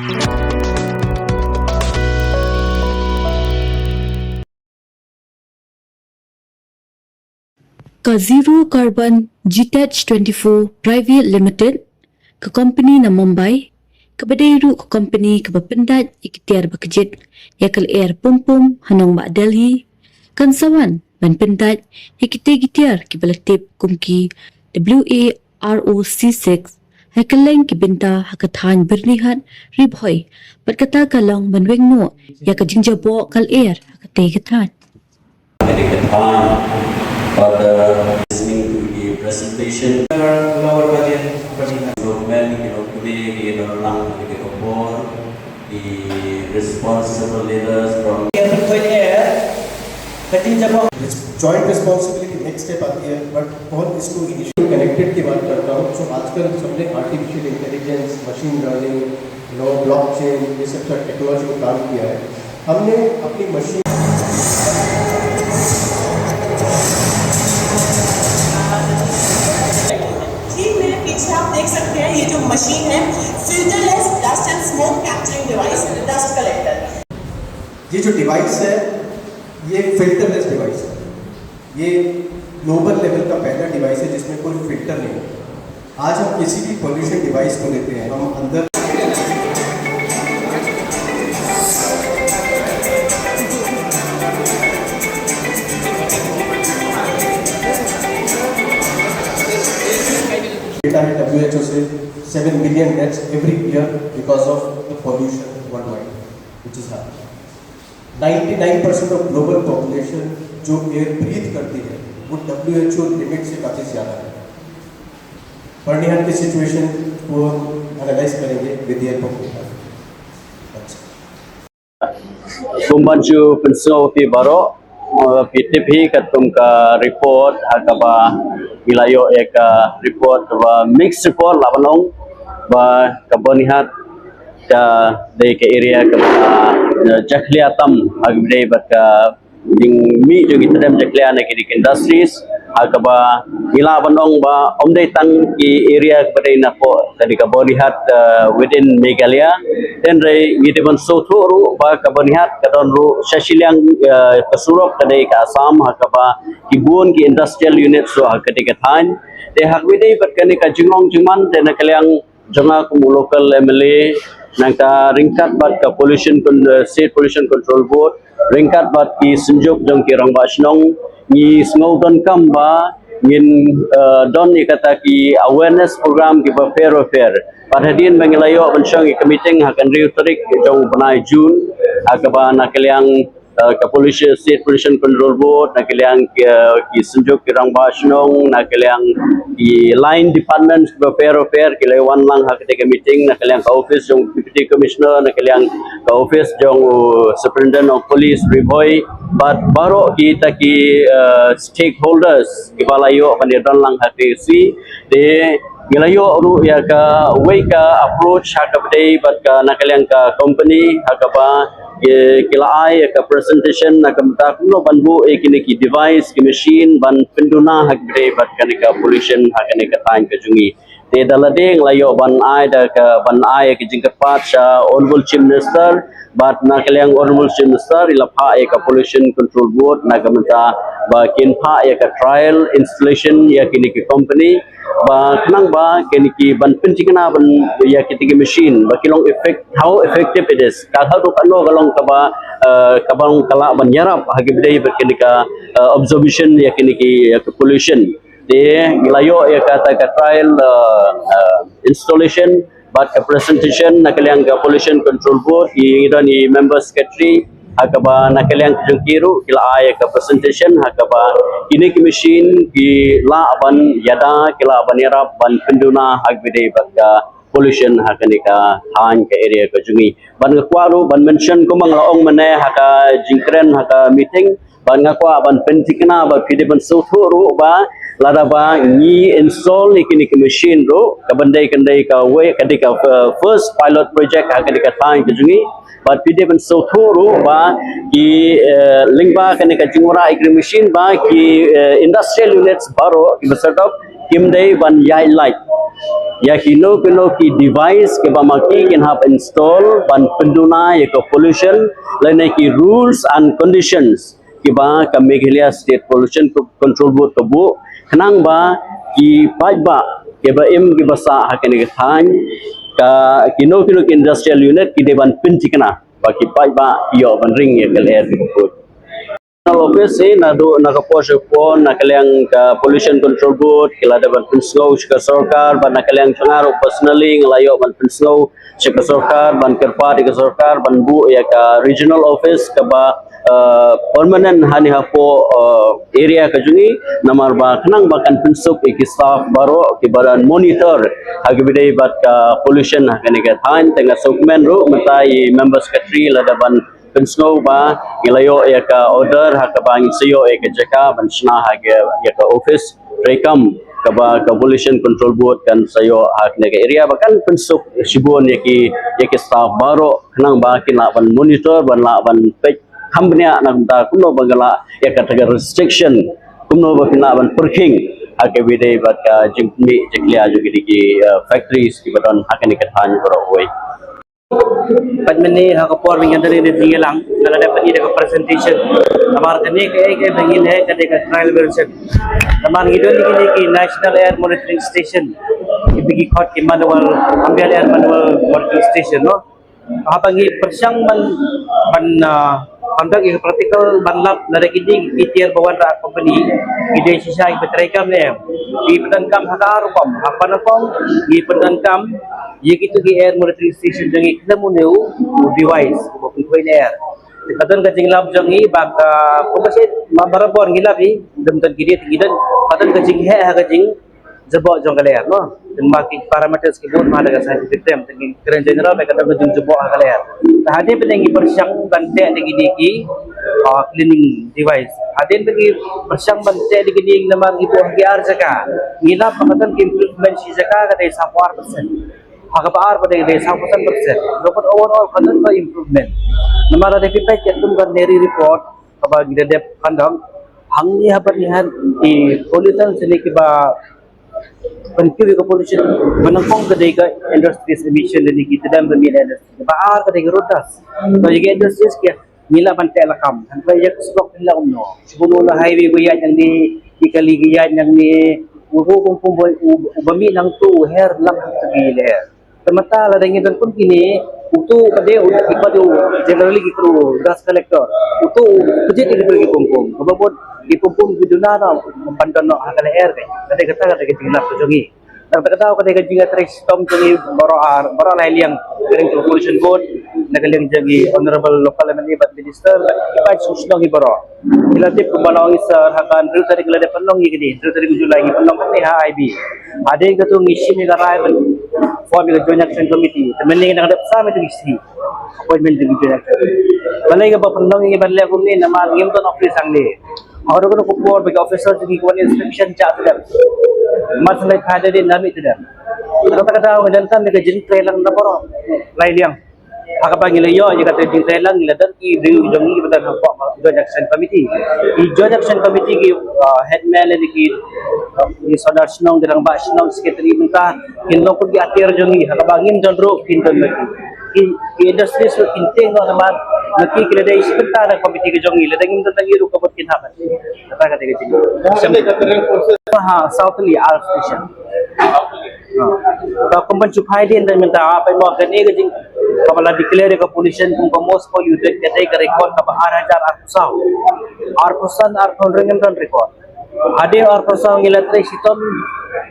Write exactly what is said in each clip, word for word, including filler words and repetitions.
Ka Zero Carbon G Tech twenty-four Private Limited, ka company na Mumbai, kaba dei ruh ka company kaba pyndait ïa ki tiar ba kjit ïa ka lyer pum pum ha nongbah Delhi, kan sa wan ban pyndait ïa kitei ki tiar kiba la tip kum ki W A R O C six ha kylleng ki bynta ha ka thaiñ Byrnihat, Ri Bhoi, bad kata ka long ban weng noh ïa ka jingjaboh ka lyer ha katei ka thaiñ. Listening to the presentation. Lower budget, but in the government, you know, today, you know, lang, you know, for the responsible leaders from It's joint responsibility next step आती है, but कौन इसको इनिशिएट कनेक्टेड की बात करता हूँ। सो आजकल सबने आर्टिफिशियल इंटेलिजेंस, मशीन लर्निंग, यू नो, ब्लॉकचेन, ये सब टेक्नोलॉजी को काम किया है। हमने अपनी मशीन ठीक मेरे पीछे आप देख सकते हैं, ये जो मशीन है, फिल्टरलेस डस्ट एंड स्मोक कैप्चरिंग डिवाइस, डस्ट कलेक्टर। ये जो डिवाइस है, ये फिल्टरलेस डिवाइस है। ये ग्लोबल लेवल का पहला डिवाइस है जिसमें कोई फिल्टर नहीं है। आज हम किसी भी पॉल्यूशन डिवाइस को लेते हैं, हम अंदर डेटा है डब्ल्यूएचओ से, seven billion deaths every year because of the pollution worldwide, which is happening। नाइंटी नाइन परसेंट ऑफ ग्लोबल पॉपुलेशन जो एयर ब्रीथ करती है, वो डब्ल्यूएचओ लिमिट से काफ़ी ज़्यादा है। बर्निहाट की सिचुएशन को हम एनालाइज करेंगे विद द हेल्प ऑफ डेटा। अच्छा। Kumban ju pynsngew phi baroh, uh, phi tip hi katkum ka report ha kaba ngi la ïoh ïa ka report kaba mixed report lah ban ong ba ka Byrnihat ka dei ka area kaba, uh, jakhlia tam ha kaba dei bad ka jingmih jong ki tdem jakhlia na ki industries ha kaba ngi lah ban ong ba ym dei tang ki area kaba dei na pdeng ka Byrnihat, uh, within Meghalaya. Hynrei ngi dei ban sngewthuh ruh ba ka Byrnihat ka don ruh sha shiliang, eh, ka surok ka dei ka Assam ha kaba ki bun ki industrial unit ruh ha katei ka thaiñ. Te ha kaba dei bad kane ka jinglong jingman te na ka liang jong nga kum u local M L A, nangta ryngkat bad ka pollution con-, eh, State Pollution Control Board, ryngkat bad ki synjuk jong ki rangbah shnong, ngi sngew donkam ba ngin, eh, don ïa kata ki awareness program kiba pher ba pher. Bad hadien ba ngi la ïoh ban shong ïa ka meeting ha ka hynriew tarik jong u bnai June, ha kaba na ka liang, eh, ka Pollution, State Pollution Control Board, na ka liang ki, eh, ki synjuk ki rangbah shnong, na ka liang ki line departments kiba pher ba pher ki la wan lang ha katei ka meeting, na ka liang ka office jong Deputy Commissioner, na ka liang ka office jong, uh, Superintendent of Police Ri Bhoi, bad baroh kita ki, uh, stakeholders kiba la ïoh ban ïadon lang ha katei ka sngi. Te ngi la ïoh ruh ïa kawei ka approach ha kaba dei bad ka na ka liang ka company ha kaba ki, ki la ai ïa ka presentation na ka bynta kumno ban buh ïa kine ki device, ki machine ban pynduna ha kaba dei bad kane ka pollution ha kane ka thaiñ ka jong ngi. Te da lade ngi la ïoh ban ai da ka, ban ai ka jingkyrpad sha Honorable Chief Minister, bad na ka liang Honorable Chief Minister i la phah ïa ka Pollution Control Board na ka bynta ba kin phah ïa ka trial installation ïa kine ki company, ba khnang ba kine ki ban pynthikna ban ïa kitei ki machine ba ki long effect, how effective it is. Ka haduh katno ka long kaba, eh, kaba long ka lah ban ïarap ha kaba dei bad kine ka, eh, absorption ïa kine ki, ïa ka pollution. Te ngi la ïoh ïa kata ka trial, uh, uh, installation bad ka presentation na ka liang ka Pollution Control Board, i ngi don i member secretary, ha kaba na ka liang ka jong ki ruh ki la ai ïa ka presentation ha kaba kine ki machine ki lah ban ïada, ki lah ban ïarap ban pynduna ha kaba dei bad ka pollution ha kane ka thaiñ ka area ka jong ngi. Bad nga kwah ruh ban mention kumba nga la ong mynne ha ka jingkren ha ka meeting, bad nga kwah ban pynthikna ba phi dei ban sngewthuh ruh ba lada ba ngi install ïa kine ki machine ruh, ka ban dei, ka dei kawei, ka dei ka, uh, first pilot project ha kane ka thaiñ ka jong ngi. Bad phi dei ban sngewthuh ruh ba ki, eh, lyngba kane ka jingwanrah ïa kine ki machine ba ki, eh, industrial units baroh kiba sdang kim dei ban ïaid light. ïa kino kino ki device kiba ma ki kin hap install ban pynduna ïa ka pollution, lane ki rules and conditions kiba ka Meghalaya State Pollution Co-, Control Board ka buh, khnang ba ki paidbah kiba im kiba sah ha kane ka thaiñ, ka kino kino ki industrial unit ki dei ban pynthikna ba ki paidbah ïoh ban ring ïa ka lyer kaba khuid. National office hi naduh na ka por sha ka por, na ka liang ka Pollution Control Board ki la dep ban pynsngew sha ka sorkar, bad na ka liang jong nga ruh personally nga la ïoh ban pynsngew sha ka sorkar, ban kyrpad ïa ka sorkar ban buh ïa ka regional office kaba, eh, permanent hangne hapoh, eh, area ka jong ngi, namar ba khnang ba kan pynsuk ïa ki staff baroh kiba don monitor ha kaba ïadei bad ka pollution ha kane ka thaiñ. Te nga sngewkmen ruh mynta i member secretary la dep ban pynsngew ba ngi la ïoh ïa ka order ha kaba ngi sa ïoh ïa ka jaka ban shna ha ka, ïa ka office treikam kaba ka Pollution Control Board kan sa ïoh ha kane ka area, ba kan pynsuk shibun ïa ki, ïa ki staff baroh, khnang ba kin lah ban monitor, ban lah ban peit kham bniah na ka bynta kumno ba ngi lah ïa kata ka restriction, kumno ba kin lah ban pyrkhing ha kaba ïadei bad ka jingmih jingkhlia jong ki, ki, eh, factories kiba don ha kane ka thaiñ baroh kawei. Pat mynne ha ka por ba ngi dang dei da jingïalang, nga la dep pyni da ka presentation. Namar kane kaei kaei ba ngi leh ka dei ka trial version. Namar ngi don kine ki National Air Monitoring Station, kiba ki khot ki manual, ambient air manual monitoring station, no. Haba ngi pyrshang ban, ban, ah, conduct ïa ka practical, ban lap lada kine ki tiar ba wan da company ki dei shisha kiba treikam ne em. Ngi pyndonkam ha ka ar rukom, ha ka nyngkong ngi pyndonkam ïa kito ki air monitoring station jong ngi khlem une u device uba pynkhoi na air. Te ka don ka jinglap jong ngi ba ka, kumba shi ma barabor ngi lap hi, lym don ki dei, ngi don, ka don ka jingheh ha ka jingjaboh jong ka lyer, no. Te ma ki parameters ki bun ma da ka scientific term, te ngi kren general ba ka don ka jingjaboh ha ka lyer. Te hadien ba ngi pyrshang ban teh da kine ki, ah, cleaning device, hadien ba ngi pyrshang ban teh da kine, namar ngi buh ha ki ar jaka, ngi lap ba ka don ka improvement shi jaka ka dei saw phew ar percent. Ha kaba ar pat ka dei saw phew san percent. Lada overall ka don ka improvement. Namar lada phi peit ïa ka Connery report kaba ngi la dep conduct, hangne haba ngi hap ki pollutants ne kiba pynkiew ïa ka pollution, ba nyngkong ka dei ka industries emission, lane ki tdem ba mih na industry. Kaba ar ka dei ka road dust. To ïa ka industries ki ngi lah ban teh lakam. Hynrei ïa ka surok ngi lah kumno? Shibun la highway ba ïaid nangne, ki kali ki ïaid nangne, u ruh pum pum ba, u, uba mih nangto u her lang ha kito ki lyer. Te mynta lada ngi don kum kine, uto ka dei u, ki ba dei u, generally ki kru dust collector. Uto u kjit ïa kito ki pum pum. Kaba bun ki pum pum ki duna na, ban don noh ha ka lyer ka. Ka dei kata, ka dei ka jinglap ka jong ngi. Tang kata ka dei ka jingïatrei shitom jong ngi baroh ar, baroh lai liang, ka liang jong Pollution Board, na ka liang jong ngi Honorable Local M L A bad Minister, bad ki paid shnong hi baroh. Ngi la tip kumba la ong i Sir, ha ka hynriew tarik la dep pynlong ïa kane, hynriew tarik u July ngi pynlong kane ha I B. Hadien kata ngi shim ïa ka rai ban form ïa ka Joint Action Committee. Te mynne ngi dang dep sam ïa ka D C. Appointment jong ka Joint Action. Balei kaba pynlong ïa ngi ban leh kumne, namar ngim don office hangne. Haba ka por ba ki officer jong ngi ki wan inspection, jia tdem. Mar shu leit phai da dien, la mih tdem. Kata ka daw ngi donkam ïa ka jingtreilang na baroh lai liang. Ha kaba ngi la ïoh ïa kata ka jingtreilang, ngi la don ki briew jong ngi kiba don hapoh Joint Action Committee. Ki Joint Action Committee ki, uh, headman lane ki, uh, ki sordar shnong, ki rangbah shnong, secretary mynta kin long kum ki atiar jong ngi, ha kaba ngim don ruh kin don ma ki. Ki, ki industries ruh kin tieng noh namar ma ki, ki la dei shi bynta na committee ka jong ngi, lada ngim don ngi ruh ka bot kin hap. Kata ka dei ka jing. Ha, saw tylli ar station. Ha. Ka kum ban shu phai dien da mynta, ha, pynmih kane ka jing, kaba la declare ka pollution kum ka most polluted, ka dei ka record kaba ar hajar arphew saw. Arphew san, arphew hynriew ngim don record. Hadien arphew saw ngi la trei shitom,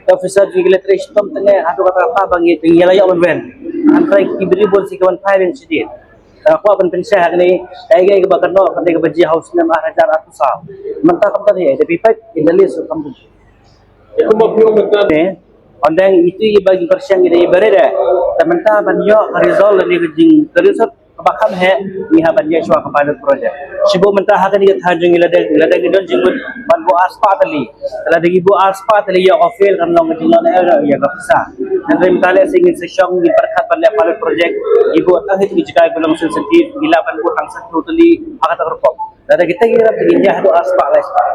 ka officer ngi la trei shitom tang eh, haduh katta katta ba ngi, ngi la ïoh ban wan. Hynrei ki briew bun shi ki wan phai wan shadien. Te nga kwah ban pynshai hangne, kaei kaei kaba kynnoh, kane kaba jia ha u snem ar hajar arphew saw. Mynta kam don hi, da phi peit in the list kam don. Te kumba phi ong mynta, ne, ynda ito iba ngi pyrshang ïa iba red, te mynta ban ïoh ka result lane ka jing, ka result kaba kham heh, ngi hap ban ïa shuwa ka pilot project. Shibun mynta ha kane ka thaiñ jong ngi lada, lada ngi don jingmut ban buh ar spah tylli. Lada ngi buh ar spah tylli ïa ka fail kan long ka jinglong na ïa ka pisa. Hynrei mynta lehse ngin sa shong, ngin pyrkhat ban leh pilot project, ngi buh tang hi ki jaka kiba long sensitive, ngi lah ban buh tang san tylli ha kata ka rukom. Lada kita ngi rap, ngi ïa haduh ar spah lai spah.